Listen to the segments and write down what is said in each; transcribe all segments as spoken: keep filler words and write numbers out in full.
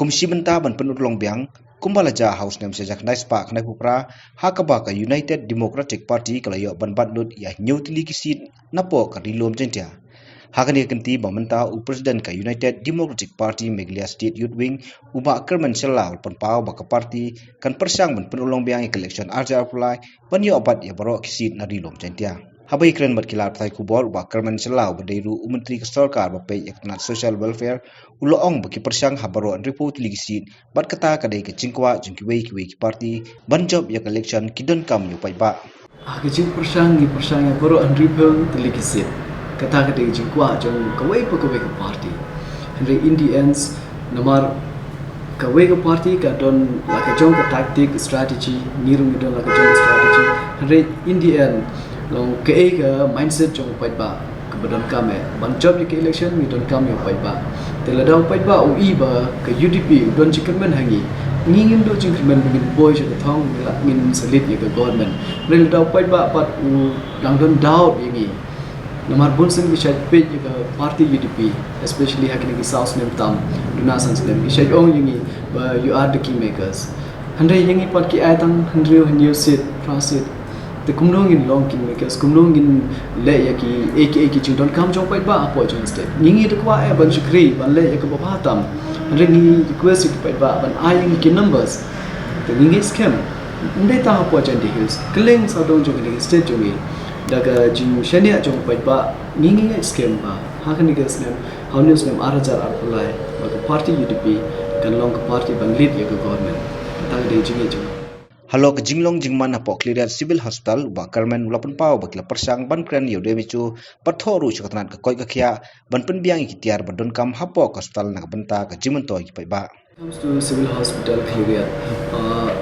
Kum shi bynta ban pynurlong biang, kumba la jia ha u snem shihajar khyndai spah khyndaiphew phra, ha kaba ka United Democratic Party ka la ïoh ban bat lut ïa hynñiew tylli ki seat napoh ka Ri Lum Jaiñtia. Ha kane ka kynti ba mynta u President ka United Democratic Party Meghalaya State Youth Wing, u Bah Kyrmen Shylla, u la pynpaw ba ka party kan pyrshang ban pynurlong biang ïa ka election arhajar arphew lai ban ïoh bat ïa baroh ki seat na Ri Lum Jaiñtia. Haba ïakren bad ki lad pathai khubor, u Bah Kyrmen Shylla, uba dei ruh u Myntri ka sorkar ba peit ïa ka tnat Social Welfare, u la ong ba ki pyrshang ha baroh hynriewphew tylli ki seat, bad kata ka dei ka jingkwah jong kiwei kiwei ki party ban jop ïa ka election, ki donkam ïa u paidbah. Ah, ka jingpyrshang, ngi pyrshang ïa baroh hynriewphew tylli ki seat. Kata ka dei ka jingkwah jong kawei pa kawei ka party. Hynrei in the end, namar kawei ka party ka don la ka jong ka tactic, strategy, ngi ruh ngi don la ka jong ka strategy. Hynrei in the end, long kaei ka mindset jong u paidbah kaba donkam eh ban jop ïa ka election, ngi donkam ïa u paidbah. Te lada u paidbah u i ba ka U D P u don jingkyrmen ha ngi, ngi ngim duh jingkyrmen ba ngin poi sha ka thong, ngi la ngin sa leit ïa ka government. Hynrei lada u paidbah pat u dang don doubt ïa ngi, namar bun sien ki shait peit ïa ka party U D P, especially ha kine ki saw snem tam, duna san snem, ki shait ong ïa ngi ba you are the kingmakers. Hynrei ïa ngi pat ki ai tang hynriew hynñiew seat, phra seat. Te kumno ngin long kingmakers, kumno ngin leh ïa kiei kiei ki jingdonkam jong u paidbah hapoh jong ka state. Ngi ngi da kwah eh ban shakri, ban leh ïa kaba bha tam. Hynrei ngi request ïa u paidbah ban ai ïa ngi ki numbers. Te ngi ngi skhem. Ym dei tang hapoh Jaintia Hills, kylleng sawdong jong kane ka state jong ngi, da ka jingshaniah jong u paidbah, ngi ngi ngi skhem ba ha kane ka snem, ha une u snem arhajar arphew lai, ba ka party U D P kan long ka party ban lead ïa ka government. Kata ka dei ka jingngeit jong nga. Halor ka jinglong jingman hapoh Khliehriat Civil Hospital, u Bah Kyrmen u la pynpaw ba ki la pyrshang ban kren ïa u W H O, bad thoh ruh sha ka tnat ka koit ka khiah ban pynbiang ïa ki tiar ba donkam hapoh ka hospital na ka bynta ka jingmyntoi ki paidbah. Comes to Civil Hospital Khliehriat, uh,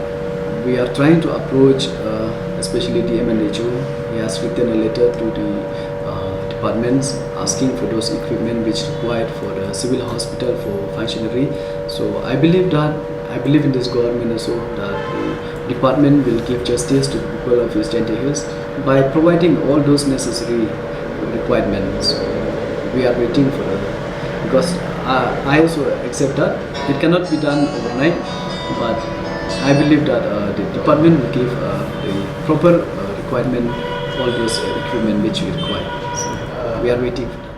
we are trying to approach, uh, especially the M N H O. He has written a letter to the, uh, departments asking for those equipment which required for the civil hospital for functionary. So I believe that, I believe in this government also, that the department will give justice to the people of East Jaintia Hills by providing all those necessary requirements. We are waiting for, because, uh, I also accept that it cannot be done overnight, but I believe that, uh, the department will give, uh, the proper, uh, requirement, all those, uh, equipment which we require. So, uh, we are waiting for that.